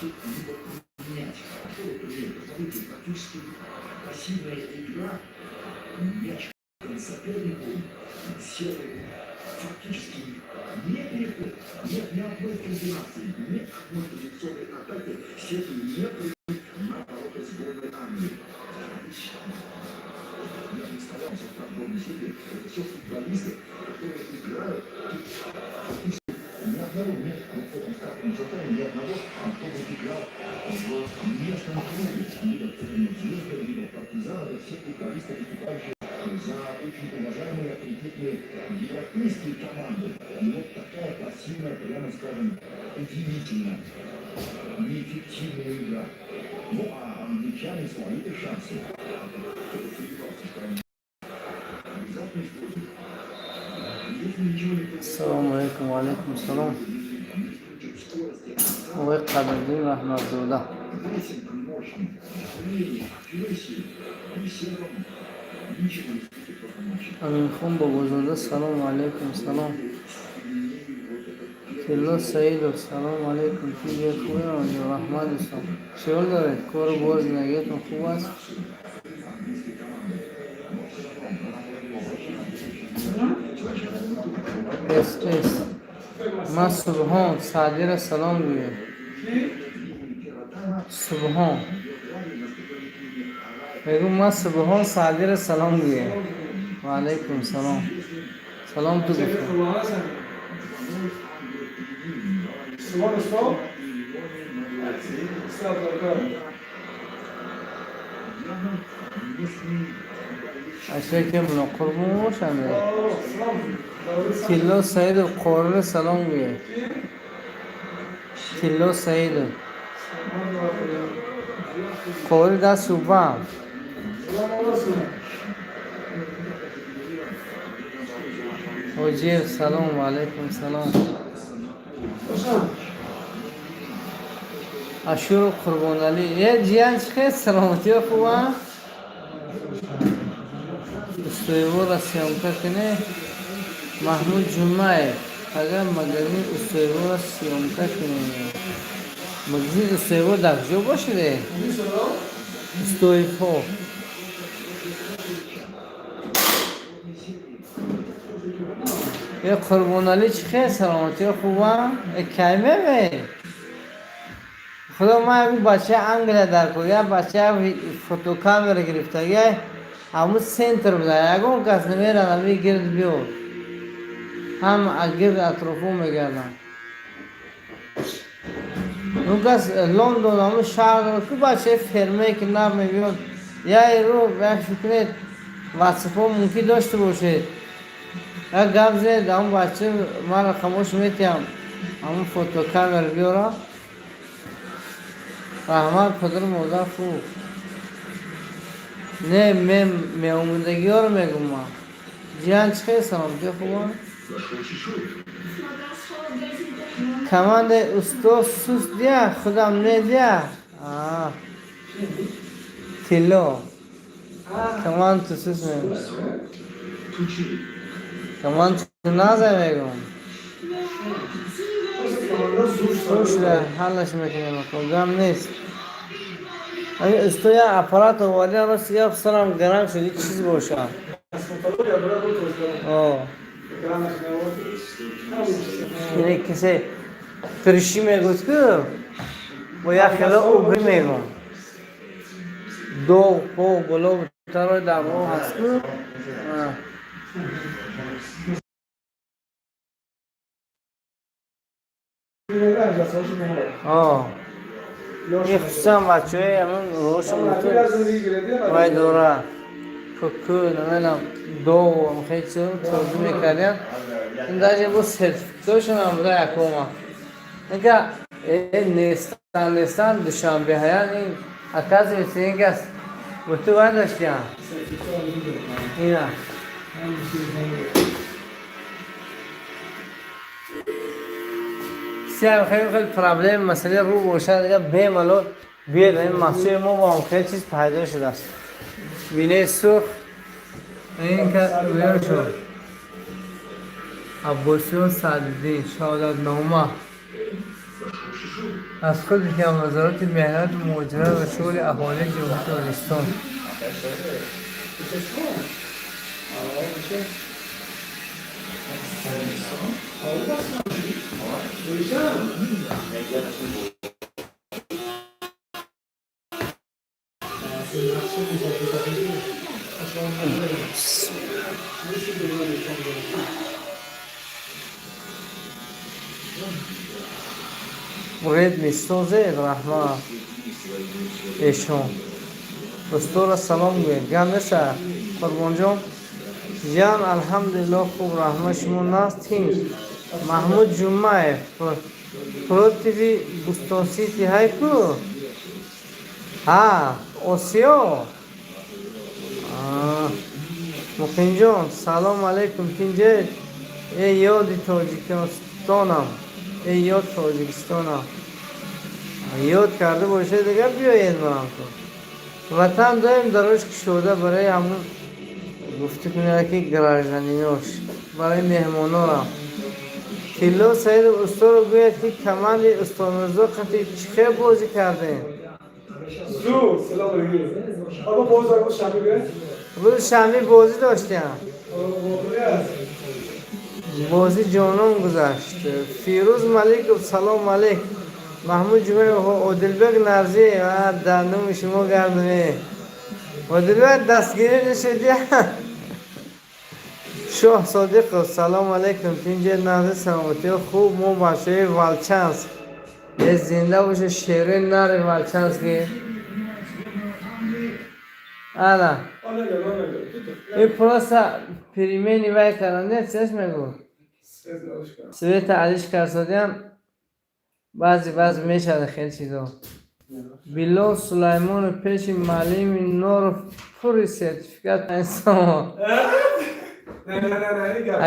Мяч. Посмотрите, практически пассивная игра. Мяч сопернику. Серый фактически не переходит. Нет ни одной комбинации, ни одной позиционной атаки. Сербы не пришли на ворота сборной Англии. Я представлял состав сборной Сербии. Это все футболисты, которые играют тут фактически ни одного нет в этом стартовом составе, ни одного, кто бы играл в местном клубе. Либо в Звезда, либо в Партизан. Это все футболисты, выступающие за очень уважаемые, авторитетные европейские команды. И вот такая пассивная, прямо скажем, удивительно неэффективная игра. Ну, а англичане свои шансы. Кто-то сомневался, что они обязательно используют. Если ничего не Ассалому алайкум, ва алайкум ассалом. Скорости, Оқои Қадриддин Раҳматзода. Прессинг мощный, давление, агрессию. И сербам ничего не светит в этом матче. Аминхон Бобозода, салому алайкум, салом. Тилло Саидов, салому алайкум. Тиҷа хубе онҷо? Раҳмат, дӯстон. Чиҳол доред? Кору бори зиндагиятон хуб аст? Английской команды. Но все равно С С. Ман Субҳон Саъдиро салом гӯем. Субҳон. Мегӯм, ман Субҳон Саъдиро салом гӯем. Ва алайкум салом. Салом ту гуфтам. Субҳон устод. Устод доркор. Ашё ки Мулоқурбон бошанд. Салом. Тилло Саидов, Қориро салом гӯед. Тилло Саидов. Қори даст субҳам. Салом алайкум. Ҳоҷиев, салом, ва алайкум салом. Бошам. Ашуров Қурбоналӣ. Е, ҷиян, чӣ хел, саломатиё хуба? Устоевора съёмка кунед. Маҳмуд Ҷумаев. Агар магазин Устоевора съёмка кунед. Магазин Устоево дар куҷо бошиде? Устоевҳо. Е, Қурбоналӣ, чӣ хел, саломатиё хуба? Е, кай мемеи? Худо, ман ягон бачаи Англия дар кор, як бача фотокамера гирифтага, ҳамун центр буда, ягон кас намерад, ҳами гирд биёд. Ҳам гирд атрофо мегардам. Он кас Лондон, ҳамун шаҳр дорад, ку бачаи фермае ки нав мебиёд, як рӯ як фикр ватсапо мумкин дошта бошед. Як гап зед, ҳамун бача ман рақамошо метиҳам, ҳамун фотокамера биёра. Раҳмат, падару модар хуб. Не, мен меомадагиёро мегум ман. Ҷиян, чӣ хел, саломатиё хуба? Командаи устод суст дия, худам не дия. А. Тилло. Команд ту суст мегум. Команд ту наза мегум. Хуш ҳаллаш мекунем, гам нест. Ами усто як аппарат овардиам, рост гап, сарам гарам шуд, ҳеҷ чиз бошад. О. Ине касе приши мегӯд ку, бо як хело угри мегӯм. Доғ, поғ, гулоб тарои дар роҳ ҳаст ку. А. О. Ин хусусан бачаҳои ҳамун роҳошон вай дора. Кӯку, намедонам, доғ, хеле чизо тозӣ мекардиям. Ин даже бо сертификатошон ҳам буда якома. Инка нестан, нестан Душанбе ҳаян, ин оказывается ин кас буту вай доштиям. Ина. Сиам хеле хеле проблема масъалаи рӯ бошад, дигар бемалол биёд ин маҳсули мо бо ҳам хеле чиз пайдо шудааст. Бинаи сурх ин ка рӯё шуд. Аббосиён Саъдиддин шаҳодатнома. Аз худ мекунам Вазорати меҳнату муҳоҷират ва шуғли аҳолии Ҷумҳурии Тоҷикистон. Ред месозед, раҳмат. Эшон устора салом гӯед. Гап неса, Қурбонҷон ҷан, алҳамдулилло, хуб, раҳмат. Шумо наст, тинҷ. Маҳмуд Ҷумаев против Бустон Сити ҳайку ҳа Осиё. Муқимҷон, салом алайкум, тинҷед? Э, ёди Тоҷикистонам, э, ёд Тоҷикистонам ёд карда бошед, дигар биёед. Манам ватан доим дарош кушода барои ҳамун гуфтӣ кунед, ки гражданин ош, барои меҳмонорам. Тилло Саидов, усторо гӯяд, ки командаи Устомирзо қати чӣ хел бозӣ кардем. Зуд, салом алейкум. Аба боз рӯз шанбе биёед. Рӯзи шанбе бозӣ доштем. Бозӣ ҷонон гузашт. Фирӯз Маликов, салом алейк. Маҳмуд Ҷумаев, Одилбек Нарзиев, дар номи шумо гардаме. Одилбек, дастгирӣ нашудия. Шоҳ Содиқов, салом алейкум, тинҷе, нағзи, саломатиё хуб? Мо бачаҳои Волчанск. Е, зинда боше шерои нари Волчански. Ана и просто перемены вай кардан, не чеш мегӯ, света алиш карсодиам. Баъзе баъзе мешавад хеле чизо. Билол Сулаймонов, пеши маълими Норов пури сертификат 5 сомон.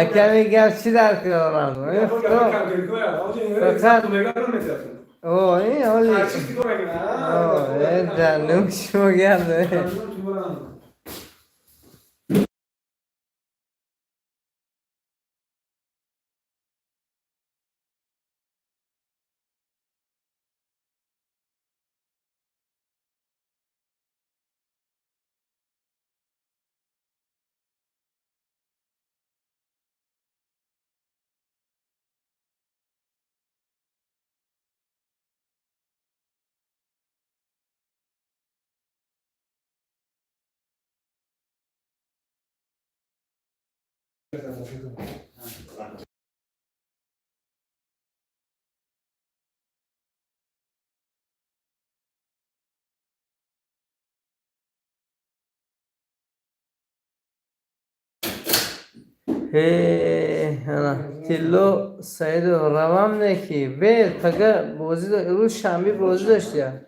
Аками гап чӣ дар киёрам? Фақат о ин оли дар нук шумо гап. Тилло Саидов, равам неки бел пага бозӣ, рӯз шанбе бозӣ доштия.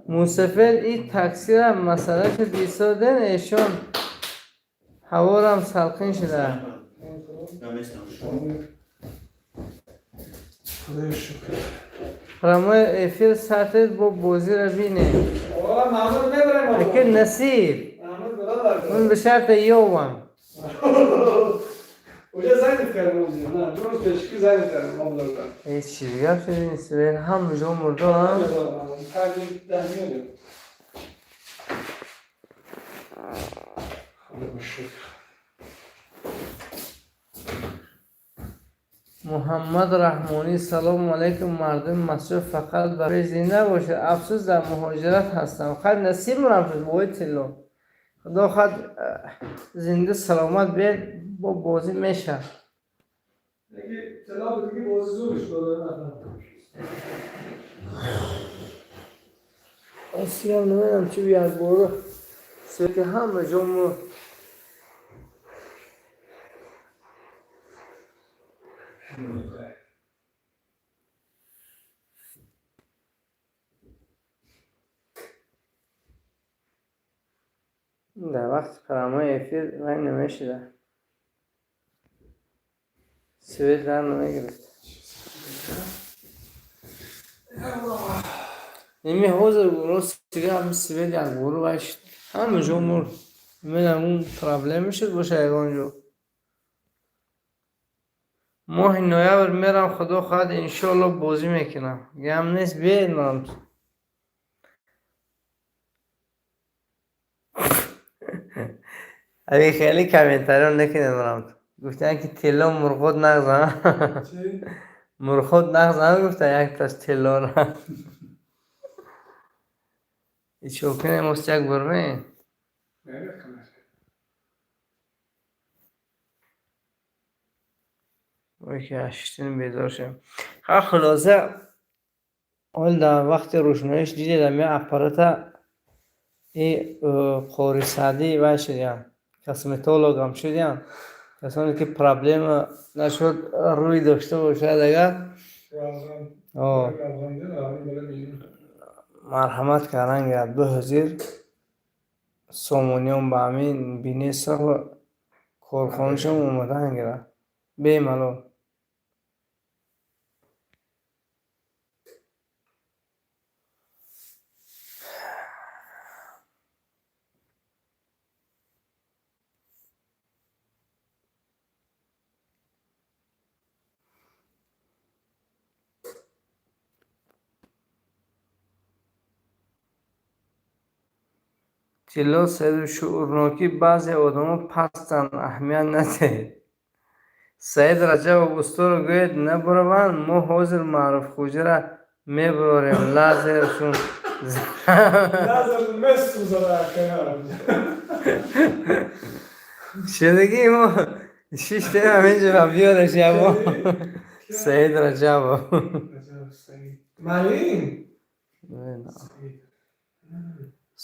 Мусафир и таксира масъала шуд, истоден эшон, ҳаворам салқин шуда. Прямой эфир сатед, бо бозиро бинем. Аки насиб ман ба шарте ёвам. Уже занят кардем, на, 2 рӯз пешки занят кардем, мобилар. Ҳеҷ чиз гап шуд, ҳама ҷо мурдо. Таги даҳ меёдем. Худо шукр. Муҳаммад Раҳмонӣ, салому алайкум, мардуми масҷид фақат барои зинда бошад. Афсӯс, дар муҳоҷират ҳастам. Хайр, насиб рафт бои тилло. Худо хоҳад, зинда саломат биед, бо бозӣ мешавад. Деги тилло диги бозӣ зурш дод. Осиям намедонам чи якбора свет и ҳама ҷо мурд. Дар вақти прямой эфир вай намешуда, свет дар намегирифт. Ими ҳозир рост дига свет якбора вай шуд, ҳама ҷо мурд. Намедонам, он проблема шуд боша ягон ҷо. Моҳи ноябр мерам, худо хоҳад, иншоалло, бозӣ мекунам. Гам нест, биед ман. Аги хеле комментариё накунед, марам. Гуфтанд, ки тилло мурғот нағза. Чӣ? Мурғот нағза, гуфтан якташ тиллора. Ичо кунем, ост як бор ме? Наверное. Ой, ки ҳаштин бедор шем. Ха, хулоса, ҳол дар вақти рӯшноиш дидед, ами аппарата и қори Саъдӣ вай шудиян, косметологам шудиян. Касоне ки проблема нашуд рӯй дошта бошад агар, Равған. О. Равған де, равған бола миллион. Марҳамат кардан гирад. 2000 сомониён ба ҳамин бини сурх корхонашон омадан гирад. Бемалол. Тилло саиду шуурнокӣ баъзе одамо пастанд, аҳамият надиҳед. Саид Раҷабов, усторо гӯед набураванд, мо ҳозир Маъруфхоҷара мебурорем, лазершун. Лазер месӯзада канар. Шудагӣ мо шиштем ҳаминҷо ва биёреш яво. Саид Раҷабов. Раҷаб Саид. Марин. Саид.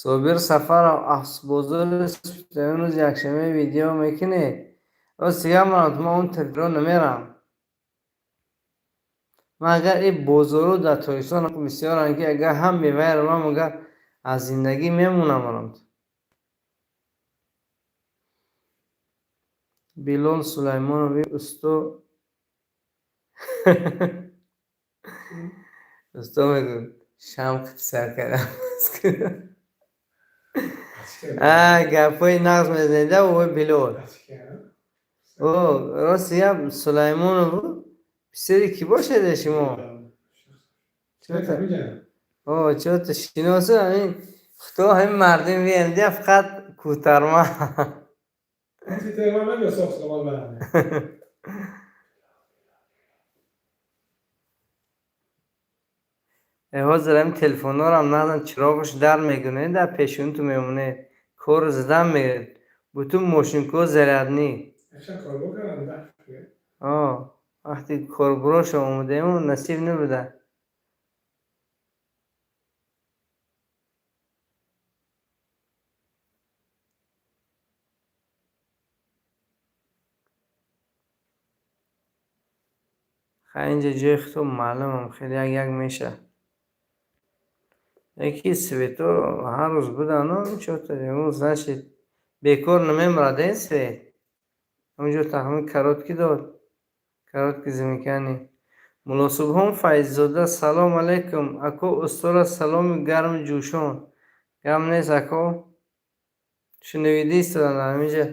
Собир Сафаров, асбозори Спитамин, рӯзи якшанбе видео мекунед? Рост дигар, ман он территориё намерам. Ман агар и бозору дар Тоҷикистон бисёранд, ки агар ҳам меваи равам, агар аз зиндагӣ мемонам, марам. Билол Сулаймонови, усто мегӯ, шамқ сар кардам. Гапҳои нағз мезанеда, ой Билол. О, рости гап, Сулаймонов писари кӣ бошеде шумо? О, чото шиносу ҳамин худо ҳамин мардим виянда фақат кӯтарма. Твиттерма мебиёс ман бараме. Ҳозир ҳамин телефонҳоро назан, чироғаш дар мекунед, дар пешонитон мемонед, корро задан мегиред. Бутун мошинкаҳо зарядный. О, вақти корбурошо омадаему, насиб набуда. Ха, инҷа ҷои худо маълумам, хеле як як меша. Яки свето ҳар рӯз будану чото, значит, бекор намемурад ин свет. Ҳаминҷо тахмин короткий дод. Короткий замыкание. Муллосубҳон Файззода, салом алейкум. Ако, устора саломи гарму ҷӯшон. Гам нест, ако. Шунавида истодан дар ҳаминҷа.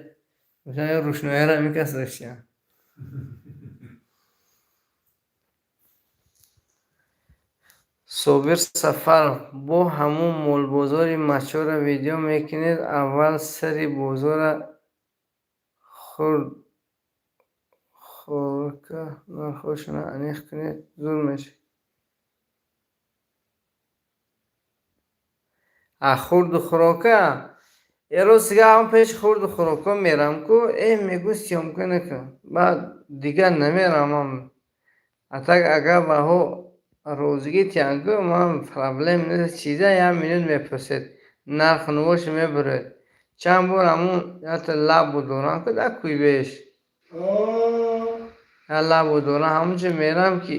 Рӯшноиро ҳамин кас доштиям. Собир Сафаров, бо ҳамун молбозори мачора видео мекунед, аввал сари бозора хӯрка нархҳошона аниқ кунед, зур мешавад. А хурду хӯрока? Э, рост дига, ҳам пеши хурду хӯрока мерам ку, э, мегӯ, съёмка накун. Баъд дигар намерам ман. А так агар баҳо розигӣ тиҳанд ку, ман проблем нест, чиза як минут мепурсед. Нарху навошо мебуред. Чанд бор ҳамун ята лабу дорам ку дар кӯйбеш. Я лабу дорам, ҳамунҷо мерам ки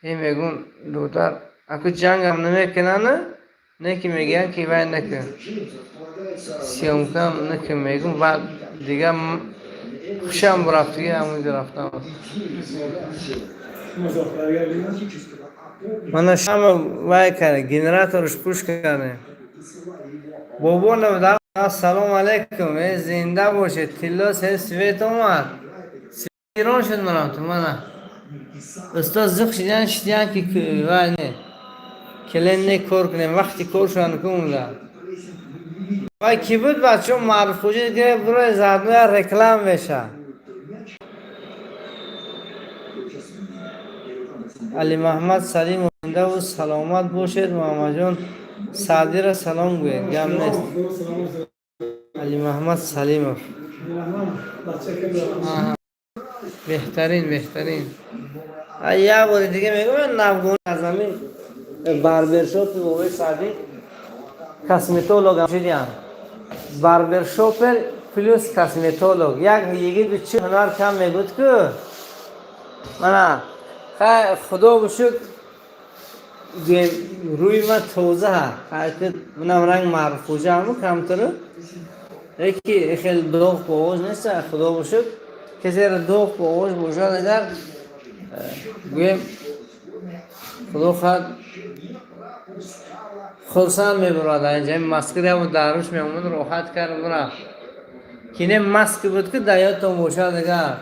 э мегӯн, додар, аку ҷангам намекунанд, не ки мегӯянд ки вай накун. Съёмкам накун мегӯм, баъд дигар хушам рафтиги ҳамунҷо рафтам. Мана шама вай кард, генераторш пуш кардем. Бобо набуда, ассалому алайкум, э, зинда бошед, тилло се свет омад. Сирон шуд манам ту мана. Устод, зиқ шидан шидиян ки вай не келен не кор кунем, вақти коршон кунда. Вай ки буд, бачо, маъруфхуҷи гирефт, бурои заодно реклама меша. Алимаҳмад Салимов, зиндаву саломат бошед, Муҳаммадҷон, Саъдира салом гӯед. Гап нест, Алимаҳмад Салимов. Беҳтарин, беҳтарин. Як бори дига мегӯям, навгон аз ҳамин барбершопи бобои Саъдӣ косметологам шудиям. Барбершопер плюс косметолог. Як йигит чӣ ҳунар кам мегӯд ку. Мана хай, худо бушук, рӯи ман тоза, манам ранг маъруфхӯҷа камтару, яки хеле доғ повоз нест, худо бушук. Касеро доғ повоз бошад, агар гӯем, худо хоҳад, хурсанд мебурад. Инҷа маска даво даруш меомад, роҳат кард, бурафт. Кине маска буд ки дар ёдтон бошад агар.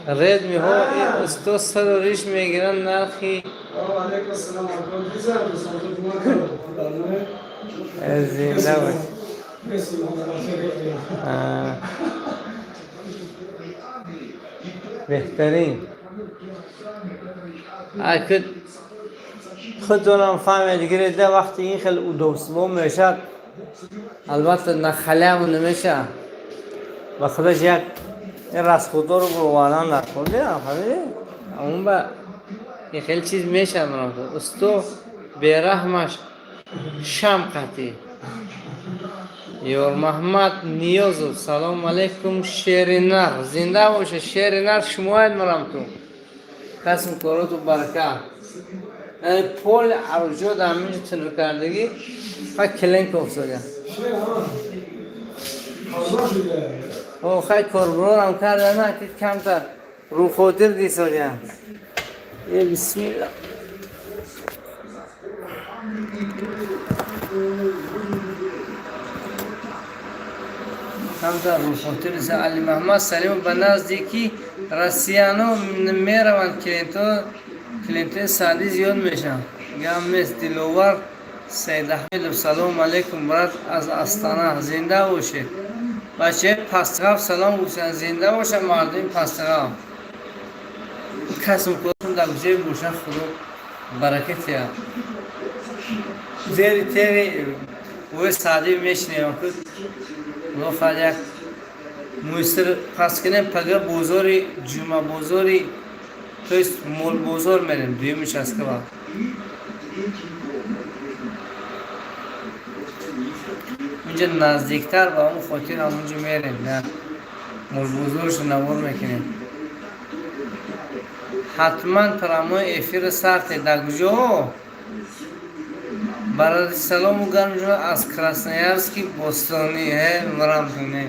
Редмиҳо устод сару риш мегиранд, нархи зинда бош. Беҳтарин. Худтонам фаҳмед, гиреда вақти ин хел удобство мешавад, албатта на халяву намешавад. Ба худаш як расходоро бировардан дар кор, фаҳмидед? Он ба ин хел чиз мешавад. Усто бераҳмаш шам қатӣ. Ёрмаҳмад Ниёзов, салому алайкум, шеринар, зинда бошед, шеринар шумояд, марам ту касм короту барака. Пол арҷо дар ҳаминҷо тунуккардагӣ фа киленка афтода. Хай, корбурорам карда, на ки камтар рӯхотир дисодя. Е, бисмилла. Камтар рӯхотир. Алимаҳмад Салимов, ба назди ки россияно мераванд, клиентҳо, клиентҳои Саъдӣ зиёд мешаванд. Гап нест. Диловар Саидаҳмедов, салому алайкум, брат, аз Астана, зинда бошед. Бачаи Пастғав салом гуфтанд, зинда бошад мардуми Пастғав. Касм коршон дар куҷое бошад, худо баракат диҳад. Зери тери ӯи Саъдӣ мешинем, худо хоҳад, як мӯйсир пас кунем, пага бозори ҷумъабозори, то есть молбозор мерем, дуюми шасткава. Унҷа наздиктар, ба он хотир ҳамунҷо мерем, молбозоршо навор мекунем. Ҳатман прямой эфир сарте дар куҷо? Баради салому гармҷон аз Красноярски бостонӣ. Э, марамтоне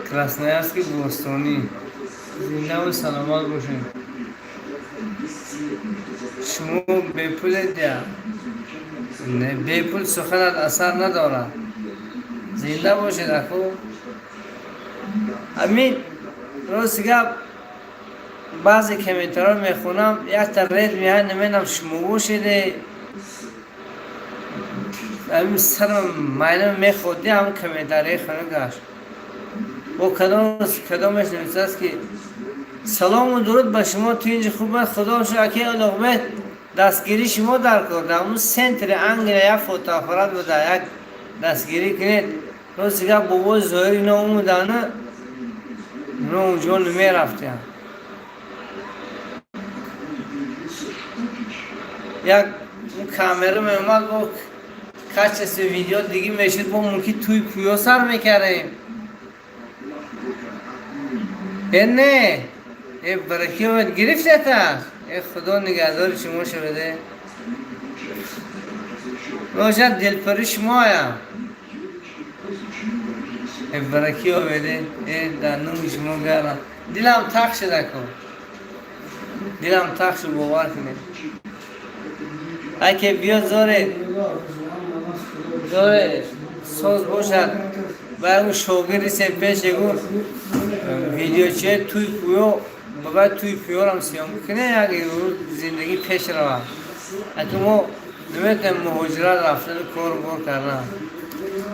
Красноярски бостонӣ, зиндаву саломат бошед. Шумо бепулед я? Не, бепул суханат асар надорад. Зинда бошед, аку. Ҳамин рости гап, баъзе комментарҳо мехонам, якта ред меҳад, намедонам шумо бошеде, ҳамин сарам майна меходи, ҳамн комментарияи хона гашт. Бо кадомеш нависааст ки салому дуруд ба шумо, тинҷи хуб аст, худо шукр, аки Улуғбек, дастгирии шумо дар кор, дар ҳамун центри Англия як фотоаппарат буда, як дастгирӣ кунед. Рости гап, бобои Зоҳир ино омудану ино унҷо намерафтиям. Як камера меомад, бо качестве видео диги мешуд, бо мумкин туи пӯё сар мекардем. Э, не, э, бараки омад, гирифтеташ. Э, худо нигаҳдори шумо шаваде. Бошад, дилпари шумоям. Э, бараки омеде, э, дар нуми шумо гарам. Дилам тақ шуда ку. Дилам тақ шуд, бовар кунед. Аке, биё, зоре зоре, соз бошад. Ба ягон шогирди сем пеш ягон видеочие туй пӯё, ба туй пӯёрам съёмка кунем, як зиндагӣ пеш равад. Аки мо наметавонем муҳоҷират рафтану кору бор кардан.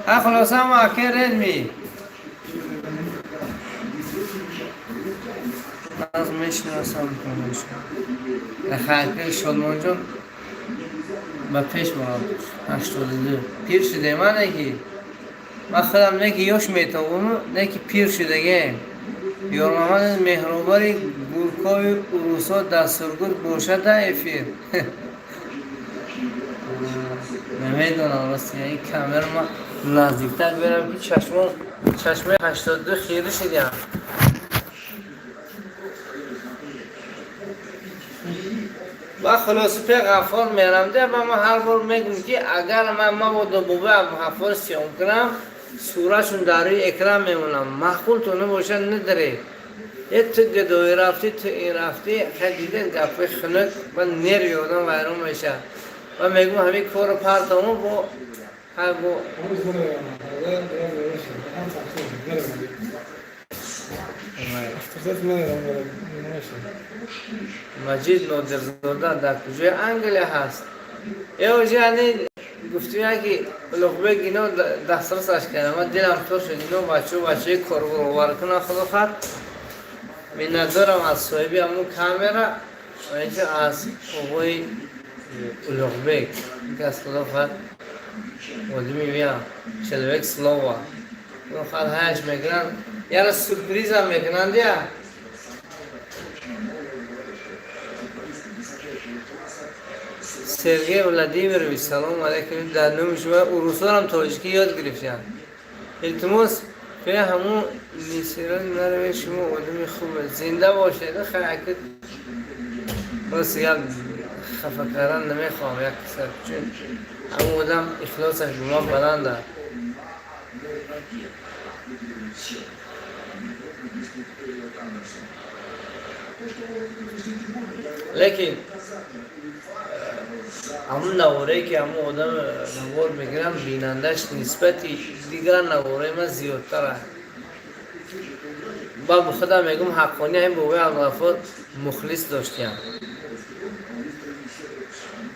Ҳа, хулоса, ама аке редми аз мешиносам. Хайр, Шодмонҷон, ба пеш борам. 82 пир шудем. Ман ки ман худам не ки ёш метобам, не ки пир шудагем. Ёрмамад Меҳробари гуркови урусо дар Сургут бошад дар эфир, намедонам. Рости, ин камера ма наздиктар берам, ки чашмо, чашмаи 82 хира шудям. Ба хулоса, пе Ғаффор мерам де. Ба ман ҳар бор мегӯм, ки агар ман мабодо бобои Абдуғаффор съём кунам, суратшон дар рӯи экран мемонам. Маъқултон набошад, надаред. Е, ту гадоӣ рафтӣ, ту ин рафтӣ. Хай, дидед, гапҳои хунук ба нерви одам вайрон мешавад. Ва мегӯм, ҳамин корро партому бо ҳай бо. هنوز مرة هذا مرة افتكرت مرة ماشي. Маҷид Нодирзода дар куҷои Англия ҳаст? Эоҷи гуфтем, ки Улуғбек ино дастрасаш кардам, ман дилам пур шуд. Ино бачао, бачаи корбаровар кунам. Худо хоҳад, миннатдорам аз соҳиби ҳамун камера ва инчо аз оғои Улуғбек, ки аз худо хоҳад одами вия, человек слова. Худо хоҳад, ҳаяш мекунанд, яра сюрпризам мекунанд я. Сергей Владимирович, салом алейкум. Дар номи шумо урусорам тоҷикӣ ёд гирифтам. Илтимос, пе ҳамун мисирон наравед, шумо одами хубе. Зинда бошед. Хайр, рост гап, хафа кардан намехоҳам як каса, чун ҳамун одам ихлосаш ба ман баланд аст. Лекин ҳамун наворае, ки ҳамун одам навор мегирам, бинандааш нисбати дигар навораи ман зиёдтар аст. Ба худам мегӯм, ҳаққони ҳамин бобои Абдуғаффор мухлис доштиям.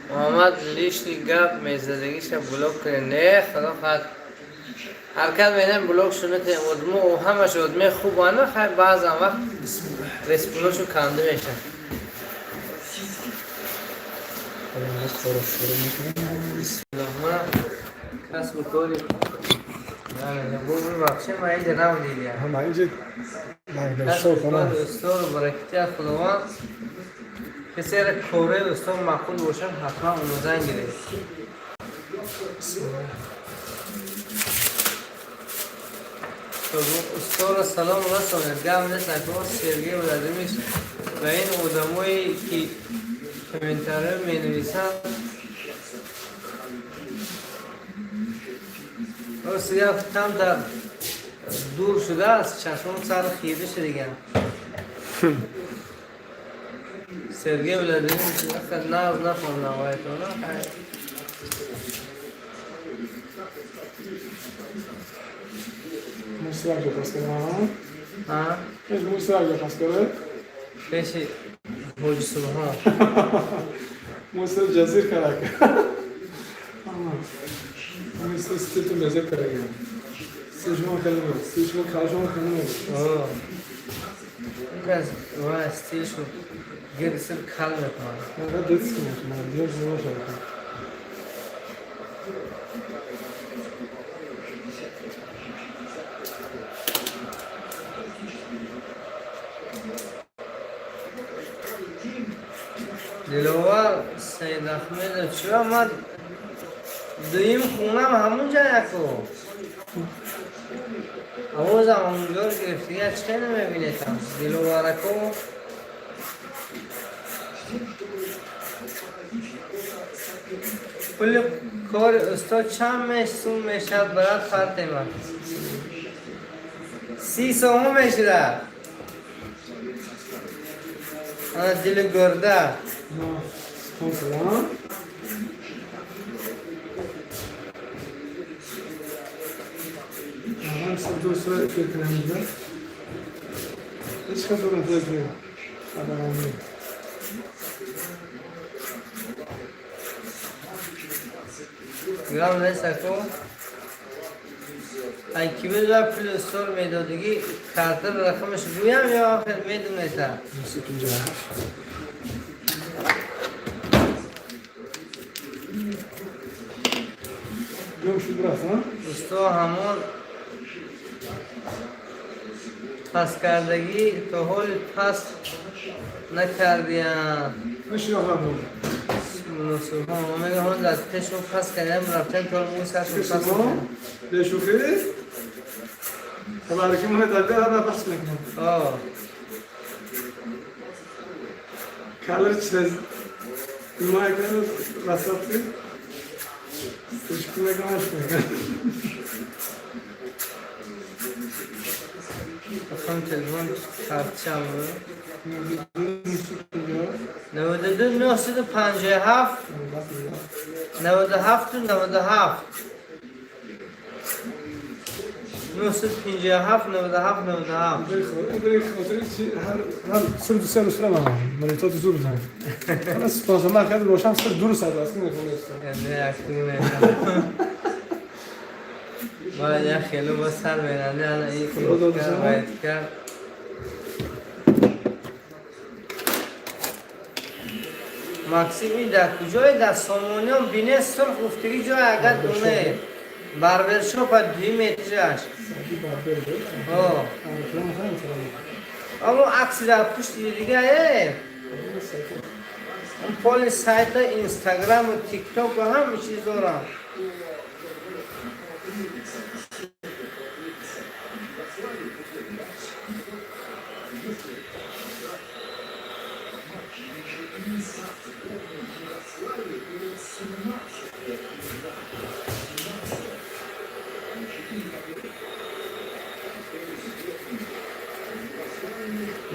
Муҳаммад, лишний гап мезадагиша блок кунед. Не, худо хоҳад, ҳаракат менам, блок шунатем. Одмо ҳамаш одме хуб ана, хай, баъзан вақт респулошу канда мешавад. Бисмиллоҳ, ман касбу кори бубахшед, ман инҷа набудидиям. هم اینجا касбу شو کنم. кори устоду баракати аз Худованд. Касеро кораи устод маъқул бошад, ҳатман омӯзан гиред. Устодро салом расонед. Гап нест, акмо Сергей Владимирович ва ин одамое, ки комментариё менависанд. Рост гап, камтар дур шудааст, чашмом сар хира шудаган. Сергей Владимирович нағз нафаҳмдам вайтона. موسی پس کنم. ҳа. موسی پس کنه. Пеши ҳоҷи Субҳон. موسی جزیر کرد. موسی استیل تو جزیر کرد. استیل شما کلمه، استیل شما کار شما کلمه. Инкас ва стилшу гирсир кал мекунад. من детский من دیگه شما شد. Диловар Саидахмедов, чиро ман дуюм хунам ҳамунҷа яку овозам ҳамунҷоро гирифтига, чӣ хел намебинетам, Диловарако? Пули кори устод чанд сум мешавад, брат? Фатима, 30 сомон мешуда. Ана дили гурда. نه، спонсор. دو سر فکر نمی‌کنم. هیچ کس رو نمی‌دونه. آدم گرام نیست کو ای کی بود پول استور میدادگی کارت رقمش گویم یا آخر میدونه تا 957. گم شد رفت ها؟ усто ҳамон пас кардагӣ то ҳол пас накардиям. نشناختم بود. Субҳон мега ҳон дар пешо пас кардиям рафтан то мӯ саршон пас شما به شوخی تبارکی مونه داده را پس میکنم. آه کالر چیز ما کار وسط شوخی میکنم میکنم. رقم телефон картчам 92 957 97 97 957 97 97. برای خاطر چی هر هر سر دو سر سر من من تا زور بزنم. من سپانسر من خیلی روشن سر دور سر اصلا نمی‌خوام. باید یک خیلی با سر میرنده الان این خدا کرد شما. باید کرد. максими дар куҷое? Дар сомониён бине сурх гуфтагӣ ҷой агар дуне барбершопа дуи метраш. О. Аммо акси дар пушти дига он поли сайта инстаграму тиктоку ҳама чиз дорам.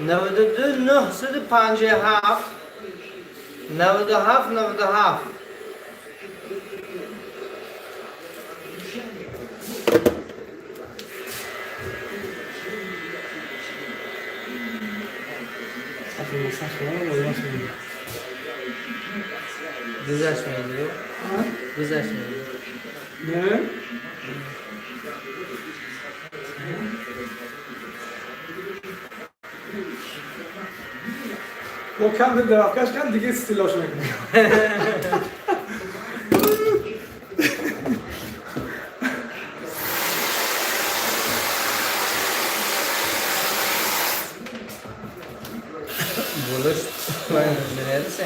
92 957 97 97. گذشت میدی گذشت میدی. نه. با کم درخکش کن دیگه استیلاش میکنه. بولش میرسه.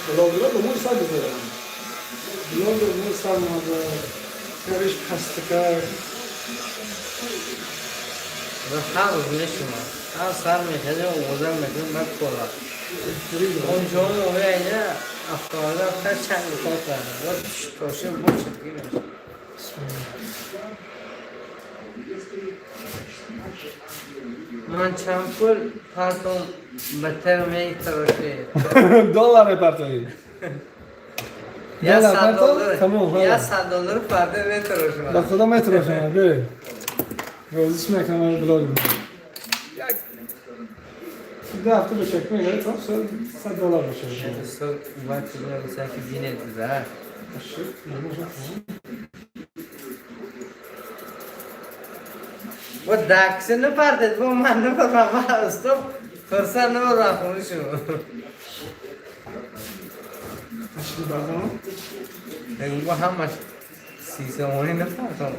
بلاگ رو مو سر بزنم. بلاگ رو مو سر ماده. سرش پستکر. هر روز شما هر سر میخواد اوزن میکنم بعد کلا اونجا موقع اینه افتاده تا چند کار کردم باید تاشه بود چطوری میشه. من چند پول پرتم بتر میتراشه. دلار پرتایی. یا دلار 100 پرتو؟ دلار تمام، یا حالا. 100 دلار پرده میتراشه. به خدا میتراشم ببین. روزش میکنم بلاگ میکنم. ده هفته به چک میگه تا 100 دلار باشه. دوستان باید چیزی مثلا که بینه دیده. با دکسه نپرده با من نپرم من استاد فرصت نبرم خونه شما. اشلی بردم. با همش 30 سومانی نپردم.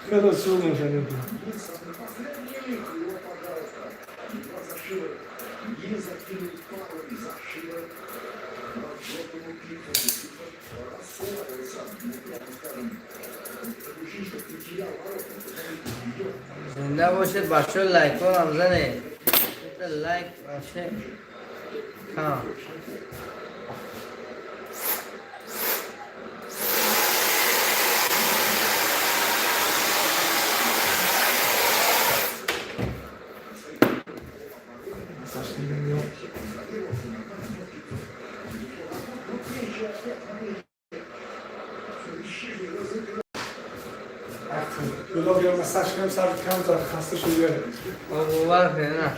خیلی سور میشنیم. زنده باشه بچه لایک ها هم زنه لایک باشه ها. گلاب یا مساج کنم سر کم تا خسته شده. باور کنه نه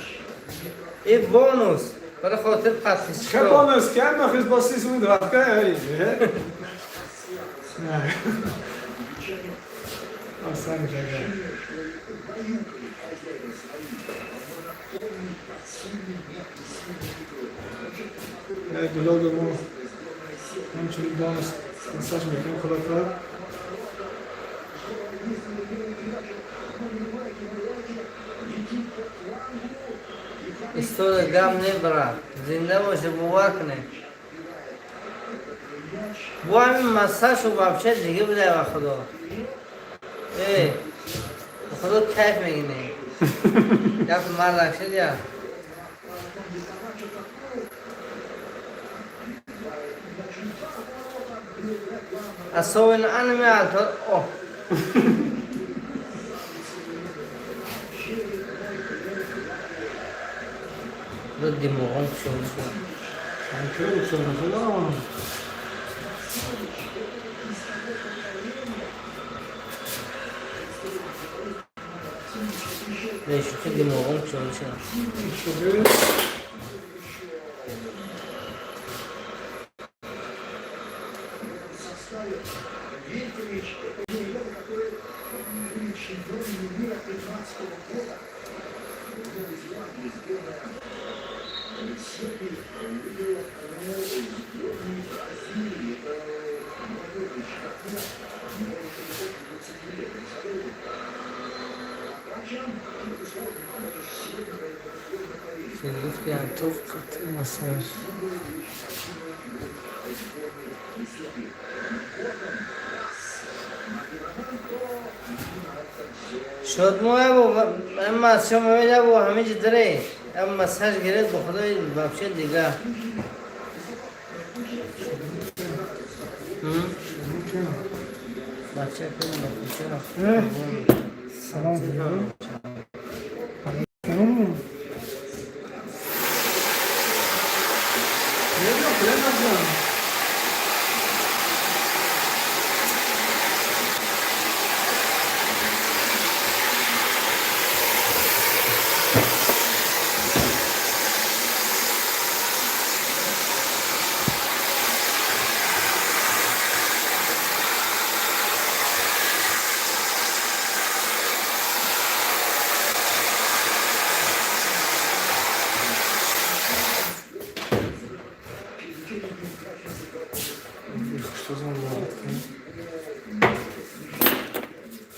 این بونوس برای خاطر چه подписчика. بونوس که هم نخیز با 30 وقت که نه اصلا میشه. گلاب ما همچنین بونوس مساج میکنیم خدا کنه. Истода гам не брат. Зинда боше бовар кунед. Бо ҳамин массажу вообще диге буда ба худо. Э, ба худо кайф мегинӣ. Гап мардак шуд я. Особенно анами алто. О. Ду димоғом шуд. خیلی شده خدا. Шухи димоғом шуд. شده. Велькович, это те ребята, которые были чемпионами мира 15 года. В Новой Зеландии сборная Сербии выиграла сборную Бразилии. Это молодой чемпионат. Ему еще 20 лет. Представляете? А врачам это сложно, это же сегодня это сложно поверить. Гуфти ам. تو قطع مساج. شد ما бо ама шумо мебинед бо ҳамин ҷи даре. Ам массаж гирифт ба худои вообще дига. Бача кунем ба кӯча. سلام. سلام.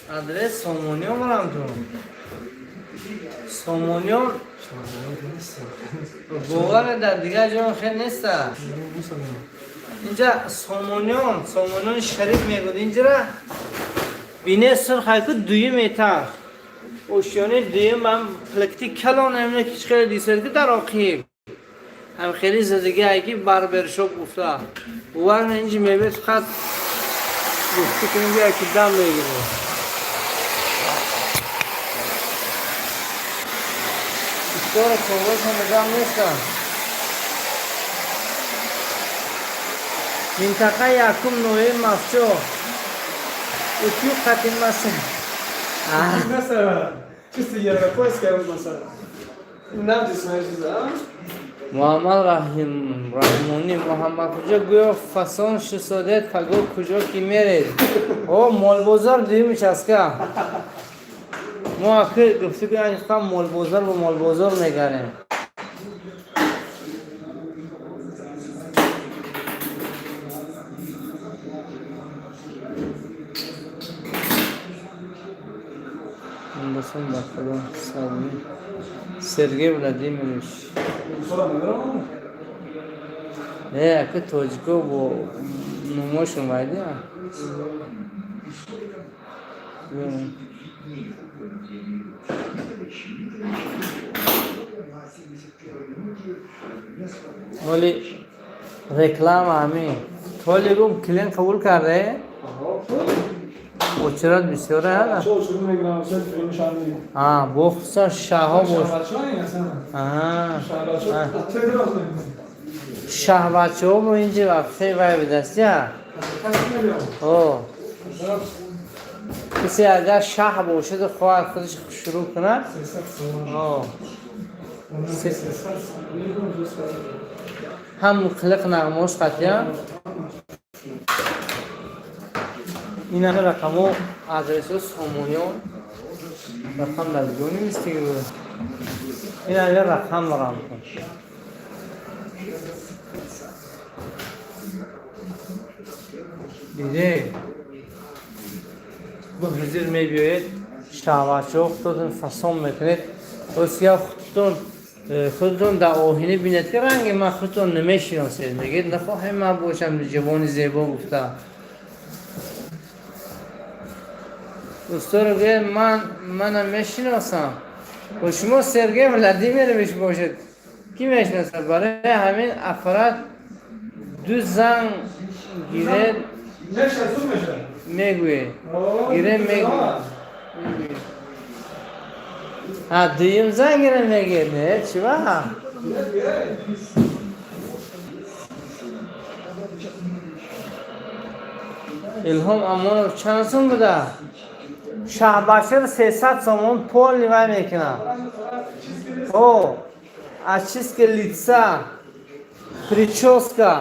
Адрес Сомониён барам ту. Сомониён бовар дар дигар ҷо хел неста. Инҷа Сомониён, Сомониён Шариф мегӯд инҷара бине сурх ку дуюм этаж. Ошёни дуюм ҳам плакти калон ҳамина ки хеле дисед ки дар оқиб. Ҳам хеле задагӣ ай ки барбершоп гуфта. Бовар инҷи мебед фақат гуфти кунем ки дам мегирад. Истора ковошам дам нестам. Минтақа якум ноҳияи Мастчоҳ. Утюг қатин масин. مثلا چیز دیگه رو پس کردم مثلا نم جسم چیزا. Муҳаммад Раҳим Раҳмонӣ Муҳаммад куҷо гӯё фасон шусодед паго куҷо ки меред? О молбозор дуюм участка. Мо аки гуфту ки фақат молбозор ба молбозор мегарем. Андасан ба худо салми. Сергей Владимирович. خودم ندارم. Не, аки тоҷико бо номошон вайдия. Оли реклама ҳамин. Толи гум клиент қабул карде? Очерат бисёре ҳа? چه شروع میگیرم چه فیلم شان. А, бо хусусан шаҳҳо бош. شهر اصلا. Аҳа. شهر چه دراز Шаҳбачаҳо бо инҷи вақте вай бидастия? О. Касе агар шаҳ бошад, хоҳад худаш шурӯъ кунад. 300 сомон. О, 300 сомон. 200. Ҳам қилиқ нағмош қатъя. Ин ҳама рақамҳо, адресҳо, сомониён рақам дар ҷо нестиги. Ин ҳама рақам рақам кун. Диде, бо ҳузур мебиёед, шаҳватчиҳо худтон фасон мекунед. Осия худтон дар оҳина бинед, ки ранги ман худтон намешиносед, мегӯед, нахоҳем ман бошам ҷавони зебо гуфта. Усторо гӯяд, ман мана мешиносам. Бо шумо Сергей Владимирович бошед, ки мешиносад? Барои ҳамин аппарат ду занг гиред. Меша, зуд меша. Мегӯед. Гире мегӯед. Ҳа, дуюм занг гире мегӯед, не? Чӣ ва? Илҳом Амонов чанд сум буда? Шаҳбашир 300 сомон полный вай мекунад. О, очистка лица, прическа,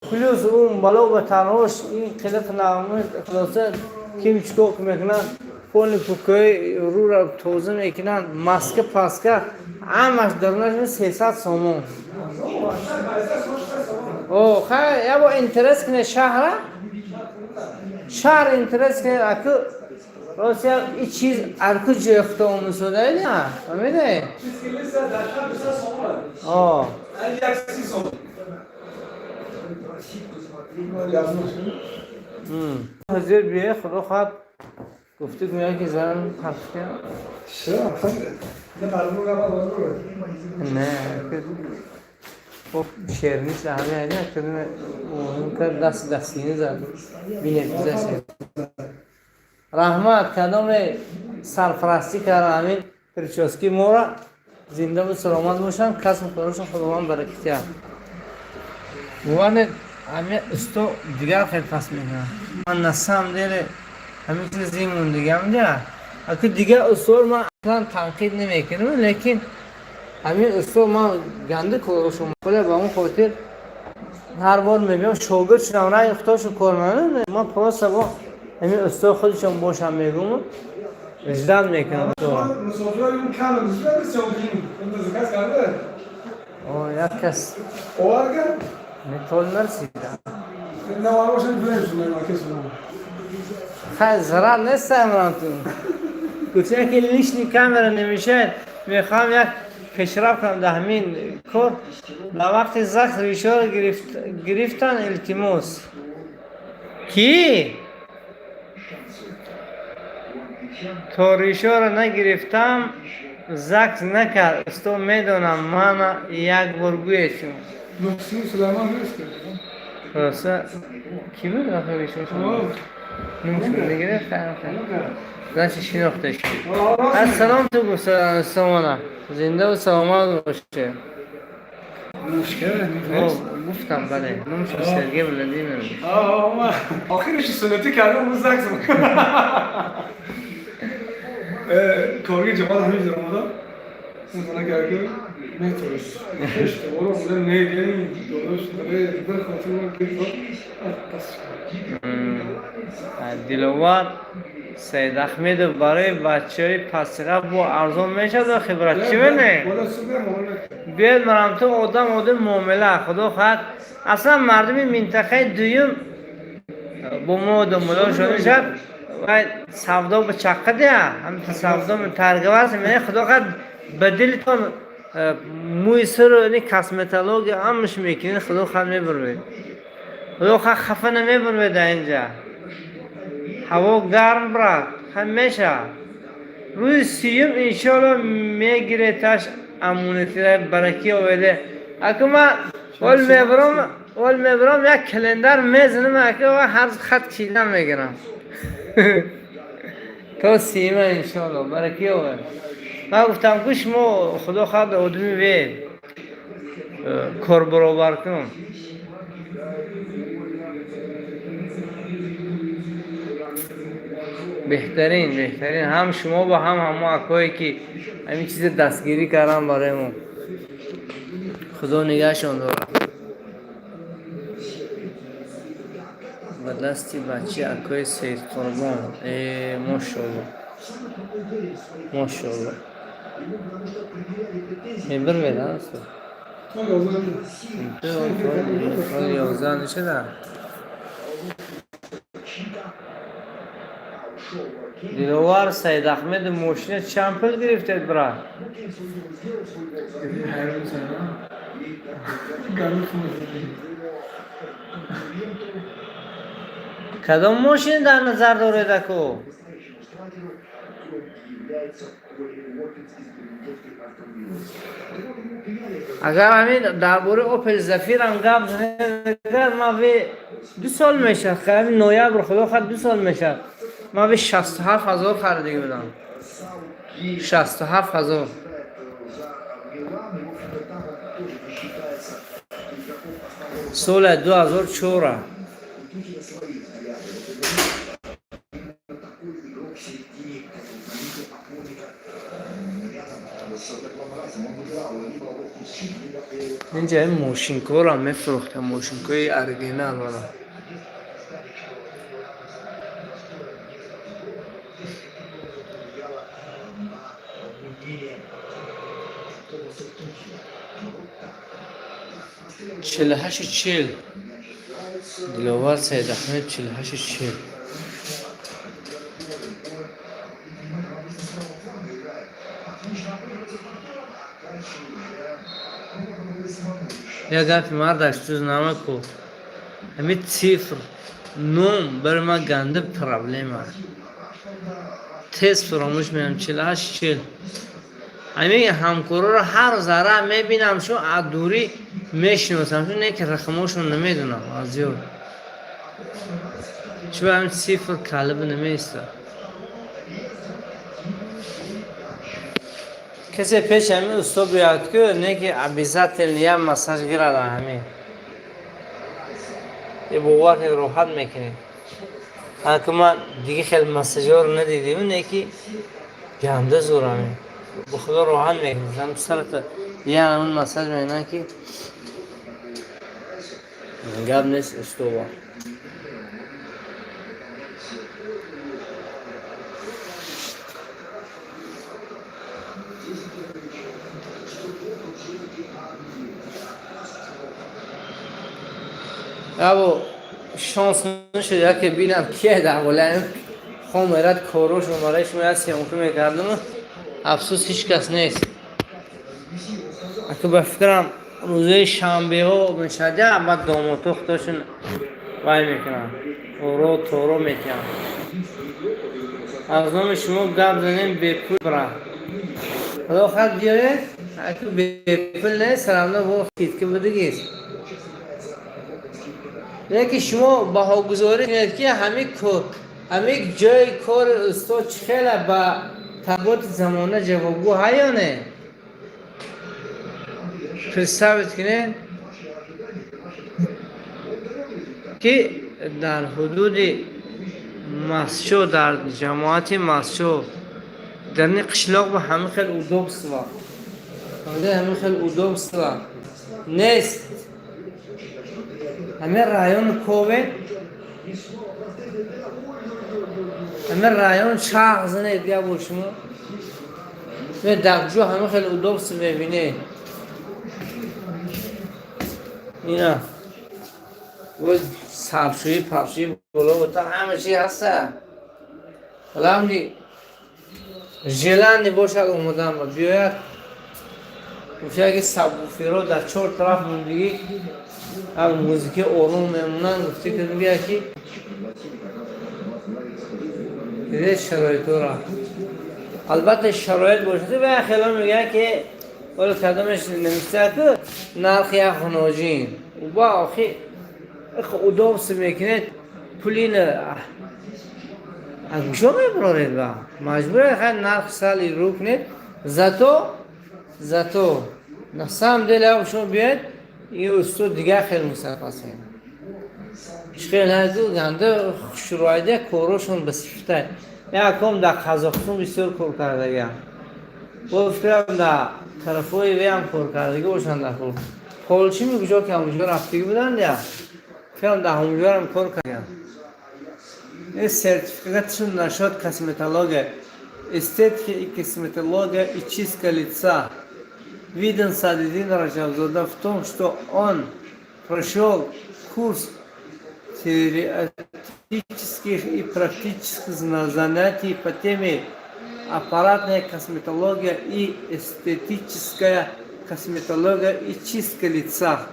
плюс он бало ба тарош, ин қилиқ нағма, хулоса ким чикор мекунад, полный пукои рӯра тоза мекунанд, маска паска, ҳамаш дарунаш 300 сомон. О, хай, як бор интерес кунед шаҳра? Шаҳр интерес кунед, аку ростия ин чиз арку ҷои худо омӯзода на? Фаҳмиде? Чистка лица дар шаҳр 200 сомон. О, Як 30 сомон. Ҳозир биё, худо хоҳад гуфтуг меояд, ки зан пахш. Не, пармон гапа бозгӯ. Не, хоб шернис ҳаме айна кадуме кард даст дастини зад. Бинед гузашт. Раҳмат, кадоме сарпарастӣ кард ҳамин прически мора, зиндаву саломат бошанд, касбу корашон Худованд баракат диҳад. Буванед, ҳамин усто дигар хел пас мекунад. Ман на самом деле ҳамин чиз зимондигам да. Аку дигар устор ман аслан танқид намекунам, лекин ҳамин усто ман ганди корашон мақуле, ба он хотир ҳар бор мебиём, шогирд шудам, ранги худошо кор мекунам. Ман просто бо ҳамин усто худашон бошам мегӯм, ждать мекунам устора. Мусофирон кам мусофир съёмки. Ин заказ карда. О, як кас Оварга? Не, тол нарасида. Не, овар бошад, билем шумо кас. Хай, зарар нестам ту. Гуфт, яке лишний камера намешавад, мехоҳам як пешрафт кунам дар ҳамин кор. Дар вақти ЗАГС ришоро гирифтан, илтимос. Кӣ? То ришоро нагирифтам, ЗАГС накард. Усто медонам, мана як бор гӯед шумо. Муҳсин Сулаймон нест. Хулоса, кӣ буд охир ришошо? Нумшон нагирифт? Значит, шинохта шуд. Ассалом ту гуфт сомона. Зиндаву саломат боше. Мушкил О, гуфтам, бале. Номшон Сергей Владимирович. Охирش سنتی کردم اون ЗАГС. корги ҷамоат ҳамин ҷо омада. Мутана кард метавонст. Ошторо омада не додаш барои бір хотир ман гирифт пас. Диловар Саидахмедов, барои бачаҳои пастиға бо арзон мешавад хибрат чӣ мене? Биёед марамту одам одам муомила, худо хоҳад, аслан мардуми минтақаи дуюм бо мо домуло шуда мешавад. Вай савдо ба чаққа дия, ҳамта савдо торговаться мене, худо хоҳад, ба дилитон мӯи сару ни косметология ҳамаш мекунед, худо хоҳад мебурвед. Худо хоҳад хафа намебурвед дар инҷа. Ҳаво гарм, брат, ҳамеша. Рӯзи сиюм иншоалло мегиреташ амунатира бараки оведе. Аку ман ол мебарам, як календар мезанам, аку ҳар хат кидан мегирам. То сиюма иншоалло бараки овед. Ман гуфтам ку шумо худо хоҳад одами вед кор баробар кун. Беҳтарин, беҳтарин. Ҳам шумо ва ҳам ҳамо акое, ки ҳамин чиза дастгирӣ кардам барои мо. Худо нигаҳшон дорад. Ба дасти бачаи акои Саидқурбон. Э, мошоалло, мошоалло. Мебирвед, а, устод? То 11. 11 нишада. Диловар Саидахмеду, мошина чанд пул гирифтед, брат? Ҳайрон шудам. Гарм хунук. Кадом мошин дар назар доред, ако? Агар ҳамин дар бораи Опел Зафирам гап занед, агар ман ве 2 сол мешавад, ҳамин ноябр, худо хоҳад, 2 сол мешавад, ман ве 67 000 харидагӣ будам, 67 000. Соли 2004. Инҷа ин мошинкоро мефурӯхтам, мошинкои оригинал вала. 48,40. Диловар Саидахмед, 48,40. Як гапи мардаш туз намаку, ҳамин цифр, ном барои ман ганди проблема, тез фаромӯш меам. 48,40. Ҳамин ҳамкороро ҳар зарра мебинам, шу аз дурӣ мешиносам, шу не ки рақамошон намедонам аз ёд. Чун ҳамин цифр калиба намеистад. Касе пеш ҳамин усто биёяд ку, не ки обязательно як массаж гирад. Ҳамин е, бовар кунед, роҳат мекунед. Ҳаку ман диги хел массажёро надидим, не ки ганда зур. Ҳамин, ба худо, роҳат мекунед. Ҳам сарата як ҳамин массаж мекунанд, ки гап нест, устова. Або шанс нашуд, яке бинам, кие дар болаи хом мерад, корошон барои шумо як съёмка мекардам. Афсӯс, ҳеҷ кас нест. Аку, ба фикрам, рӯзои шанбеҳо мешавад, баъд домодҳо худошон вай мекунанд, оро торо метиҳанд. Аз номи шумо гап занем бепул, бра. Худо хоҳад, биёед. Аку бепул нест, равно бо скидка будагист. Лекин шумо баҳогузорӣ кунед, ки ҳамин ҷои кори устод чӣ хела ба талаботи замона ҷавобгӯ ҳа ё не. Представить кунед, ки дар ҳудуди Масчо, дар ҷамоати Масчо, дар ин қишлоқ ба ҳамин хел удобство, ҳамин хел удобство нест. Ҳамин район кове, ҳамин район чарх занед як бор шумо, дар ҷо ҳамин хел удобство мебинед. Ина саршӯӣ, паршӯӣ, боло та, ҳама чи ҳаста. Главный желание бошад, омодан ба биёяд. Гуфта, ки сабвуферҳо дар чор тараф мондагӣ, ҳам музыки ором мемонанд. Гуфта, ки мегӯяд, ки шароитҳоро, албатта, шароит бошад. Ва хело мегӯяд, ки ҳоло кадомеш навиштаа, ку нархи як хуноҷин ба охи удобство мекунед, пулина аз куҷо мебароред? Ба маҷбуре хай нарх сали рӯ кунед. Зато на самом деле шумо биёед, ин устод дигар хел мусафасем, хел ҳазу ганда хушрӯайда, корошон ба сифатай. Якум дар Қазоқистон бисёр кор кардагиам. Бо фикрам, дар тарафҳои веам кор кардагӣ бошанд. Дар Полчи куҷо ки ҳамонҷо рафтагӣ буданд, я фикрам, дар ҳамонҷоам кор кардагиам. Ин сертификатшон насчёт косметология, эстетика и косметология и чистка лица. Виден Садидин Раджабзода в том, что он прошел курс теоретических и практических занятий по теме аппаратная косметология и эстетическая косметология и чистка лица.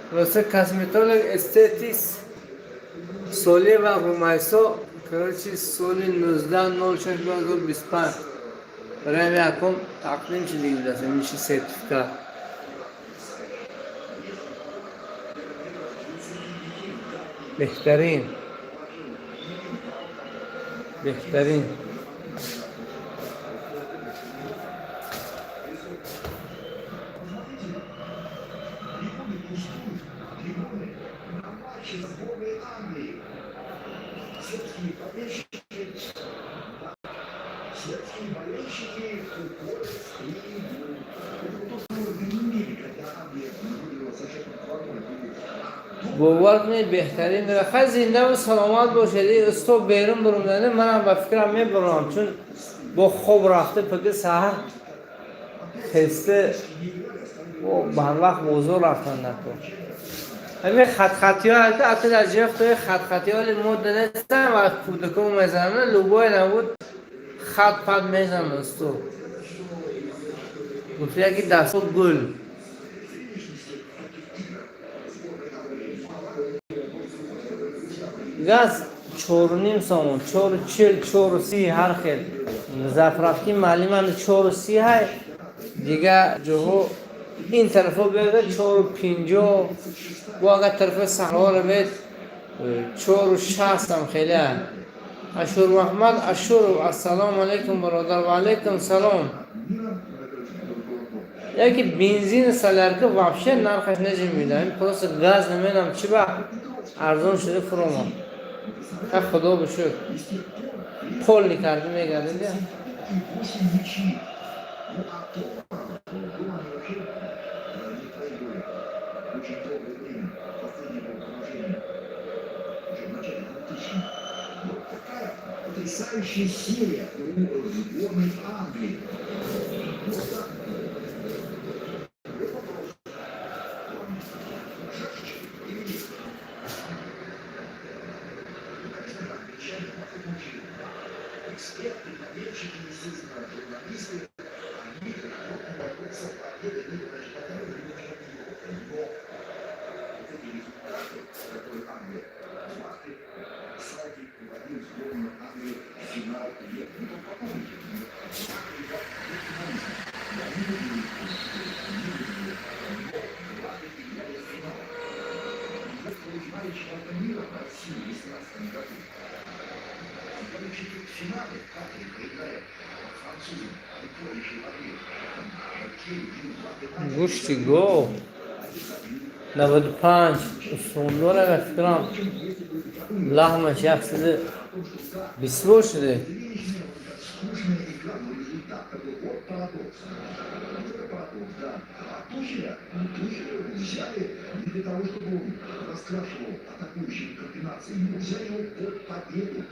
Просто косметолог эстетист Солева Румайсо, короче, соли 19.06.2025 барои якум тақдим шудагӣ будааст ҳамин сертификат. Беҳтарин, беҳтарин. Трибуны пустуют, трибуны на матче сборной Англии. Сербские болельщики, да, сербские болельщики уходят с трибун. Это вот то, что мы не имели, когда Англия выиграла со счетом 2-0. Бовар кунед, беҳтарин. Хай, зиндаву саломат бошед. Устод берун бурумдани манам ба фикрам мебурам, чун бо хоб рафта, паки саҳар хесте, барвақт бозор рафтан накун. Ҳамин хатхатиҳо ака дар ҷои худои хатхатиҳо ҳоли мода нестан ва кӯдакон мезананд, любой набуд хат пат мезанад. Устод гуфт, яки дастҳо гул. Газ 4,5 сомон, 4,40, 4,30, ҳар хел. Заправки маълиманд 4,30 ҳай, дигар ҷоҳо ин тарафо биёда 4,50, бо агар тарафи саҳроро бед, 4,60-ам хеле. Ашур Муҳаммад Ашуров, ассалому алайкум, бародар. Ва алайкум салом. Яки бензин, солярка вообще нархаш нежимида, просто газ намедонам чӣ ба арзон шуда фуромад. Ха, худо ба шукр, полный карда мегардем. И 8 мячей. Ну а дома, дома они вообще не проигрывали. Очень долгое время. Последнее было поражение уже в начале 2000. Вот такая потрясающая серия у сборной Англии. Вот так. Вот вопрос. Шашечки или нет? Ну, конечно же, англичане получили. Эксперты, болельщики, естественно, журналисты, они плотно вокруг победы, они, значит, показывали чемпионат Европы. Но вот эти результаты, которые Англия дважды Селтик выводил сборную Англии в финал УЕФА. Ну, вот подумайте, ну, Англия была финалистом. Да, они выиграли, они выиграли, но дважды играли в финал. И вот полуфинале чемпионата мира в России в 2018 году. Играли в четвертьфинале, в Катаре проиграли французам при проигрыше в игре. Там Кейн бил два пенальти. Гӯшти гов 95 сомон ба фикрам, лаҳмаш 120 шуде. Зрелищная, вот такая скучная игра, но результат такой, вот парадокс. Вот это парадокс, да. А Тухеля, ну, Тухеля взяли не для того, чтобы он раскрашивал атакующими комбинациями, но взяли его под победу и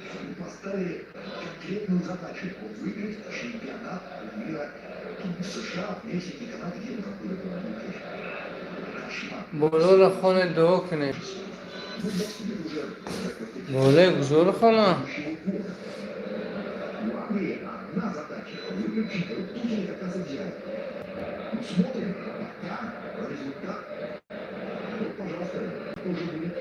поставили конкретную задачу — выиграть чемпионат мира там, в США, в Мексике, Канаде, где он там был, это был, конечно, кошмар. Болоро хоне дуо кунед. Ну, бог с ним, это уже, так сказать, Болои гузору хона. будущего года. У Англии одна задача — выиграть чемпионат. Тухеля как раз и взяли. Ну, смотрим, пока результат. Вот, пожалуйста, это уже будет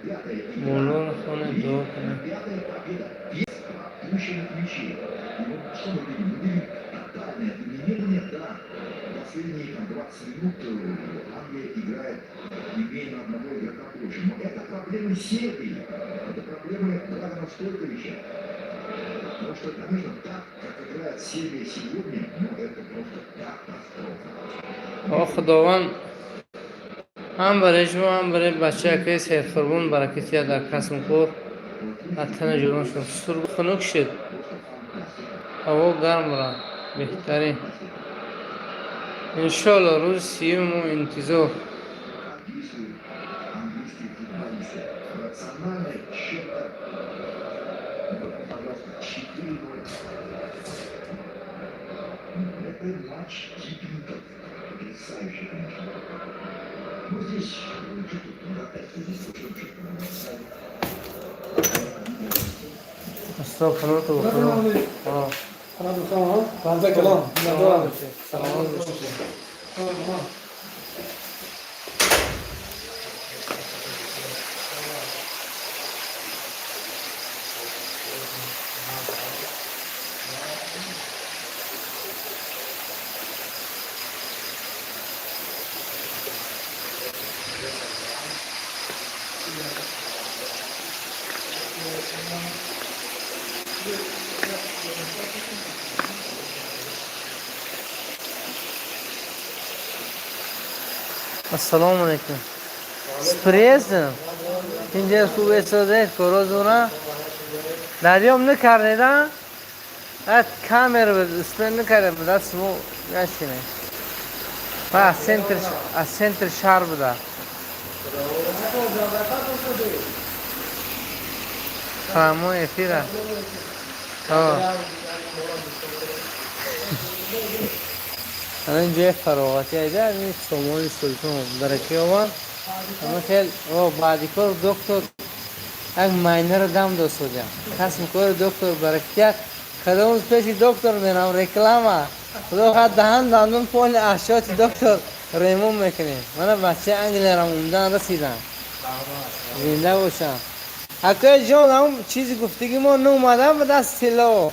пятая игра. Болоро хоне И дуо кунед. пятая победа без пропущенных мячей. И вот что мы видим? Мы видим тотальное доминирование, да. Последние там 20 минут Англия играет, имея на одного игрока больше. Но это проблемы Сербии, это проблемы Драгана Стойковича. Потому что, конечно, так, как играет Сербия сегодня, ну это просто катастрофа. О Худованд ҳам барои шумо, ҳам барои бачаакаи Серқурбон баракатия дар касбу кор. Ватана ҷоношон сурб хунук шуд. Ҳаво гарм рафт. Беҳтарин. Иншоалло рӯзи сиюм мо интизор. Английские футболисты. Рационально счет, пожалуйста, 4-0. Это матч дебютов. Потрясающий, конечно. Ну, здесь, что тут, опять-таки, здесь очень четко. Устод, паноҳто ба Худо. Калом. Саломат бошед. Саломат бошед. Ассалому алайкум. С приездом. Инҷа хуб эсодед, корозуна. Дарём накардеда? Ат камера буд, успел накарда буд, даст мо нашине. Ва аз центр шаҳр буда. Прямой эфира. Ҳо. Ана ин ҷои фароғатӣ айда, ин Сомони Султон дараки омад. Ама хел, о, баъди кор доктор як майнаро дам досодям. Касби кори доктор баракия. Кадом рӯз пеши доктор мерам, реклама. Худо хоҳад даҳан дандон поли ашёти доктор ремон мекунем. Мана бачаи Англиярам умдан расидам. Зинда бошам. Акои ҷон, ҳамн чизи гуфтагӣ мо наомадам ба даст тилло.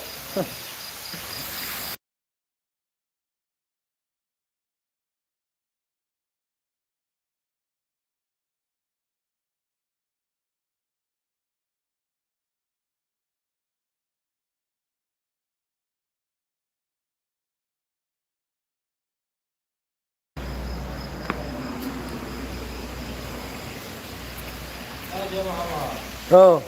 О.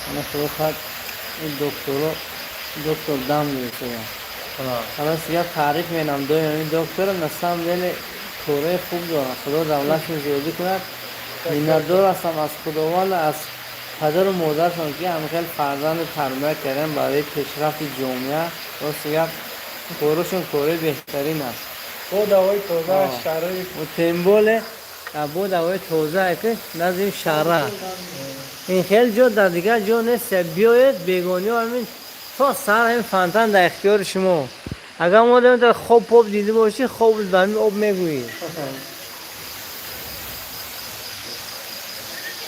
Ана худо хоҳад ин докторо доктор дам гирифтаям. Ҳала сига таъриф менам доим ин доктора, на самом деле кораи хуб дорад. Худо давлатшон зиёдӣ кунад. Миннатдор ҳастам аз Худованд, аз падару модаршон, ки ҳамхел фарзанду тарбия кардем барои пешрафти ҷомеа. Рости гап, корашон кораи беҳтарин аст. Бо давои тоза шаҳраи. Тем более бо давои тоза ки назди ин шаҳра. Ин хел ҷо дар дигар ҷо нест. Биёед бегониҳо, ҳамин то сар ҳамин фонтан дар ихтиёри шумо. Агар мо дар хоб поб дида бошӣ, хоб ба ҳамин об мегӯӣ.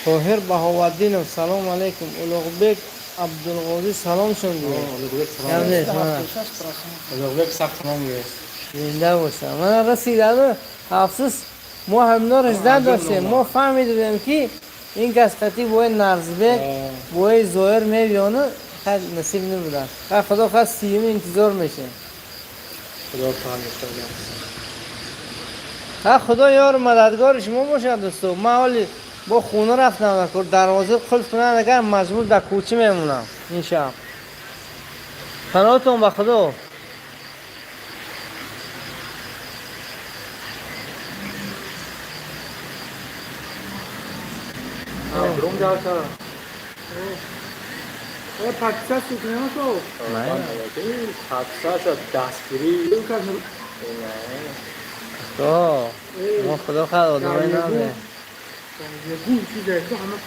Тоҳир Баҳоваддинов, салом алейкум. Улуғбек Абдулғозӣ, саломшон гӯед. Улуғбек сахт салом гӯед. Зинда бошам. Мана расидану афсӯс, мо ҳаминоро жда доштем. Мо фаҳмидем, ки ин кас қатӣ бои Нарзбек, бои Зоир мебиёну хай насиб набудааст. Хай худо хоҳад сиюми интизор мешем. Худо хоҳад иншоалло. Ха худо ёру мададгори шумо бошад, дӯсто. Ман ҳоли бо хона рафтам накор, дарвоза қулф кунанд, агар маҷбур дар кӯча мемонам ин шаб. Паноҳтон ба Худо. Дастгирӣ. Мо худо хоҳад одамои наме. Чизе ҳама